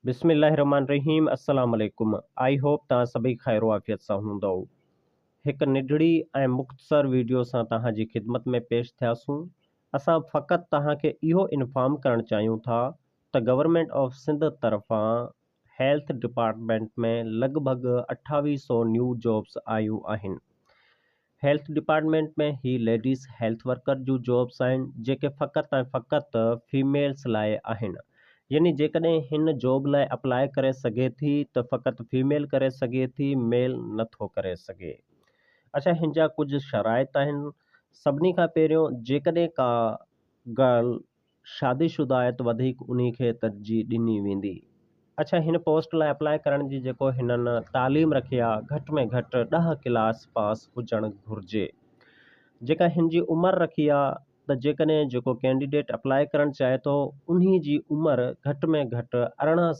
بسم الله الرحمٰن الرحيم السلام عليڪم I hope توهان سڀئي خير و عافيت سان هوندؤ هڪ نڍڙي ۽ مختصر ويڊيو سان توهان جي خدمت ۾ پيش ٿياسون اسان فقط توهان کي اهو انفارم ڪرڻ چاهيون ٿا ته گورنمينٽ آف سنڌ طرفان هيلٿ ڊپارٽمينٽ ۾ لڳ ڀڳ اٺاويهه سئو نيو جابس آيون آهن هيلٿ ڊپارٽمينٽ ۾ هي ليڊيز هيلٿ ورڪر جون جابس آهن جيڪي فقط ۽ فقط فيميلز لاء آهن يعني جيڪڏهن هن جاب لاء اپلاء ڪري سگهي ٿي ته فقط فيميل ڪري سگهي ٿي ميل نٿو ڪري سگهي اڇا هن جا ڪجهه شرائط آهن سڀني کان پهريون جيڪڏهن ڪا گرل شادي شده آهي ته وڌيڪ انهي کي ترجيح ڏني ويندي. اڇا هن پوسٽ لاء اپلاء ڪرڻ جي جيڪو هنن تعليم رکي آ گهٽ ۾ گهٽ ڏهه ڪلاس پاس هجڻ گهرجي. جيڪا هن جي عمر رکي آ ته جيڪڏهن جيڪو ڪينڊيڊيٽ اپلاء ڪرڻ چاهي ٿو انهي جي عمر گهٽ ۾ گهٽ 18.